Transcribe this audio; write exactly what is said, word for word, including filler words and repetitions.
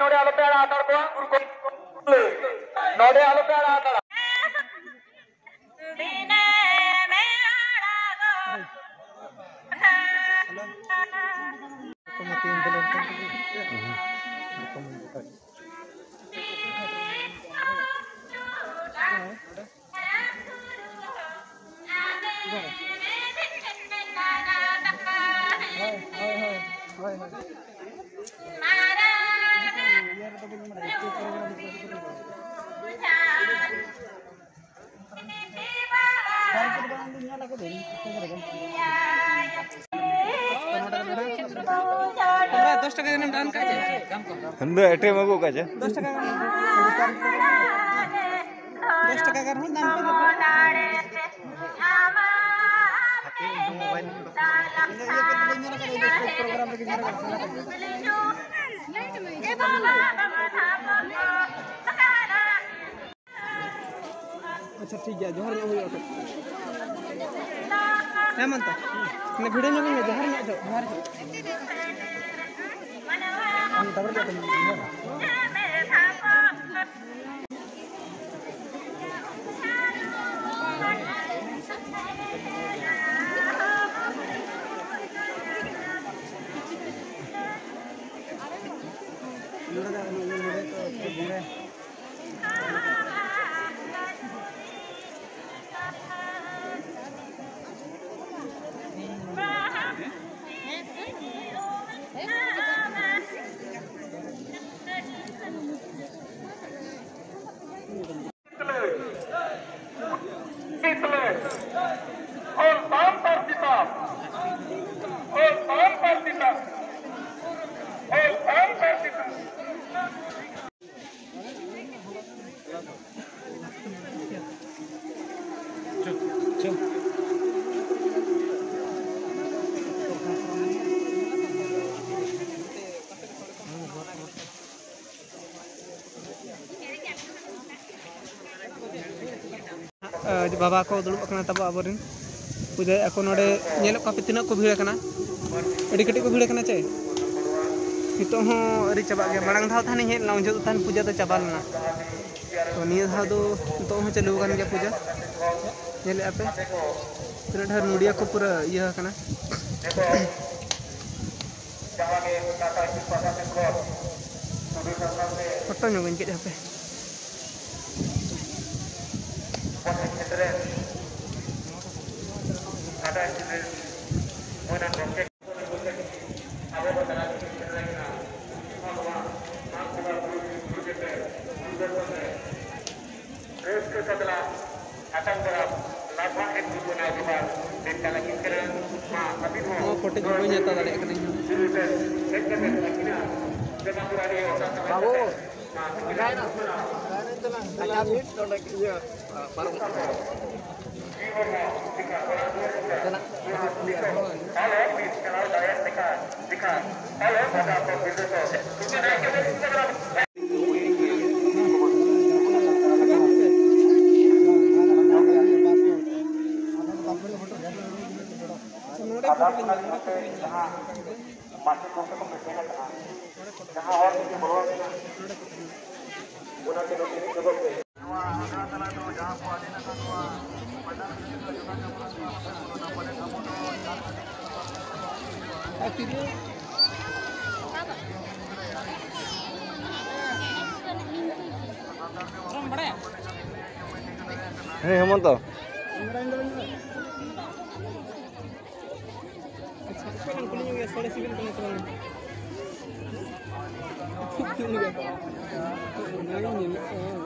ᱱᱚᱰᱮ ᱟᱞᱚᱯᱮ ᱟᱲᱟᱜ ᱦᱟᱛᱟᱲ ᱠᱚᱣᱟ, ᱜᱩᱨᱩ ᱠᱚ᱾ ᱱᱚᱰᱮ ᱟᱞᱚᱯᱮ ᱟᱲᱟᱜ ᱦᱟᱛᱟᱲᱟ᱾ ᱫᱚᱥ ᱴᱟᱠᱟ ᱜᱟᱱᱮᱢ ᱫᱟᱱ ᱠᱟᱜ ᱪᱮ? ᱦᱟᱱᱫᱟ ᱮᱴᱮᱢ ᱟᱹᱜᱩ ᱠᱟᱜ ᱪᱮ? ᱫᱚᱥ ᱴᱟᱠᱟ ᱜᱟᱱ᱾ ᱫᱚᱥ ᱴᱟᱠᱟ ᱜᱟᱱ ᱨᱮᱦᱚᱸ ᱫᱟᱱ ᱯᱮ᱾ ᱟᱪᱪᱷᱟ, ᱴᱷᱤᱠ ᱜᱮᱭᱟ, ᱡᱚᱦᱟᱨ ᱧᱚᱜ ᱦᱩᱭᱩᱜᱼᱟ ᱛᱚ᱾ ᱦᱮᱸ, ᱢᱟ ᱛᱚ᱾ ᱢᱟᱱᱮ, ᱵᱷᱤᱰᱤᱭᱳ ᱧᱚᱜ ᱢᱮ, ᱡᱚᱦᱟᱨ ᱧᱚᱜ ᱫᱚ, ᱡᱚᱦᱟᱨ ᱧᱚᱜ᱾ ᱟᱢ ᱛᱟᱨᱯᱚᱨᱮ ᱪᱮᱫ ᱠᱚ ᱢᱮᱱᱟ? ᱚᱞ ᱛᱟᱢ ᱯᱟᱹᱨᱥᱤ ᱛᱟᱢ᱾ ᱚᱞ ᱛᱟᱢ ᱯᱟᱹᱨᱥᱤ ᱛᱟᱢ᱾ ᱚᱞ ᱛᱟᱢ ᱯᱟᱹᱨᱥᱤ ᱛᱟᱢ᱾ ᱟᱨ ᱵᱟᱵᱟ ᱠᱚ ᱫᱩᱲᱩᱵ ᱟᱠᱟᱱᱟ ᱛᱟᱵᱚ ᱟᱵᱚᱨᱮᱱ ᱯᱩᱡᱟᱹᱭᱮᱫᱼᱟ ᱠᱚ᱾ ᱱᱚᱰᱮ ᱧᱮᱞᱮᱫ ᱠᱚᱣᱟ ᱯᱮ ᱛᱤᱱᱟᱹᱜ ᱠᱚ ᱵᱷᱤᱲ ᱟᱠᱟᱱᱟ, ᱟᱹᱰᱤ ᱠᱟᱹᱴᱤᱡ ᱠᱚ ᱵᱷᱤᱲ ᱟᱠᱟᱱᱟ ᱪᱮ? ᱱᱤᱛᱚᱜ ᱦᱚᱸ ᱟᱹᱣᱨᱤ ᱪᱟᱵᱟᱜ ᱜᱮᱭᱟ᱾ ᱢᱟᱲᱟᱝ ᱫᱷᱟᱣ ᱛᱟᱦᱮᱱᱤᱧ ᱦᱮᱡ ᱞᱮᱱᱟ, ᱩᱱ ᱡᱚᱦᱚᱜ ᱫᱚ ᱛᱟᱦᱮᱱ ᱯᱩᱡᱟᱹ ᱫᱚ ᱪᱟᱵᱟ ᱞᱮᱱᱟ᱾ ᱛᱚ ᱱᱤᱭᱟᱹ ᱫᱷᱟᱣ ᱫᱚ ᱱᱤᱛᱚᱜ ᱦᱚᱸ ᱪᱟᱹᱞᱩ ᱟᱠᱟᱱ ᱜᱮᱭᱟ ᱯᱩᱡᱟᱹ᱾ ᱧᱮᱞᱮᱫᱼᱟ ᱯᱮ ᱛᱤᱱᱟᱹᱜ ᱰᱷᱮᱨ ᱱᱚᱰᱤᱭᱟᱹ ᱠᱚ ᱯᱩᱨᱟᱹ ᱤᱭᱟᱹ ᱟᱠᱟᱱᱟ᱾ ᱯᱷᱳᱴᱳ ᱧᱚᱜ ᱟᱹᱧ ᱠᱟᱹᱡ ᱦᱟᱯᱮ᱾ ᱨᱟᱹᱥᱠᱟᱹ ᱥᱟᱛᱞᱟ ᱟᱛᱟᱝ ᱫᱟᱨᱟᱢ ᱞᱟᱯᱷᱟ ᱮᱱ ᱵᱩᱡᱩᱱᱟ ᱡᱚᱦᱟᱨ ᱢᱮᱱ ᱞᱟᱹᱜᱤᱫ ᱠᱟᱱᱟ᱾ ᱢᱟ ᱟᱹᱵᱤᱱ ᱦᱚᱸ ᱱᱚᱣᱟ ᱯᱷᱳᱴᱳ ᱵᱟᱹᱧ ᱦᱟᱛᱟᱣ ᱫᱟᱲᱮᱭᱟᱜ ᱠᱟᱱᱟ ᱤᱧ ᱦᱚᱸ᱾ ᱫᱤᱞᱤ ᱛᱮ ᱦᱮᱡ ᱠᱟᱛᱮ ᱟᱹᱠᱤᱱᱟᱜ ᱥᱮᱵᱟ ᱠᱚᱨᱟᱣ ᱨᱮ ᱚᱠᱟ ᱥᱚᱢᱚᱭ ᱵᱟᱹᱵᱩ, ᱠᱟᱛᱮ ᱢᱟ ᱟᱹᱵᱤᱱ ᱦᱚᱸ ᱟᱪᱪᱷᱟ, ᱢᱤᱫ ᱱᱚᱰᱮ ᱤᱭᱟᱹ, ᱯᱟᱨᱚᱢ ᱠᱟᱱᱟ᱾ ᱦᱮᱸ, ᱦᱮᱢᱚᱱᱛᱚ᱾ ᱟᱪᱪᱷᱟ, ᱚᱠᱚᱭ ᱞᱟᱝ ᱠᱩᱞᱤ ᱧᱚᱜ ᱜᱮᱭᱟ, ᱥᱚᱲᱮ ᱥᱤᱵᱤᱞ ᱠᱟᱱᱟ ᱥᱮ ᱵᱟᱝ? ᱚᱱᱟᱜᱤᱧ ᱧᱮᱞᱮᱫ ᱛᱟᱦᱮᱸ᱾ ᱚᱱᱟᱜᱤᱧ ᱧᱮᱞᱮᱫ ᱛᱟᱦᱮᱸ᱾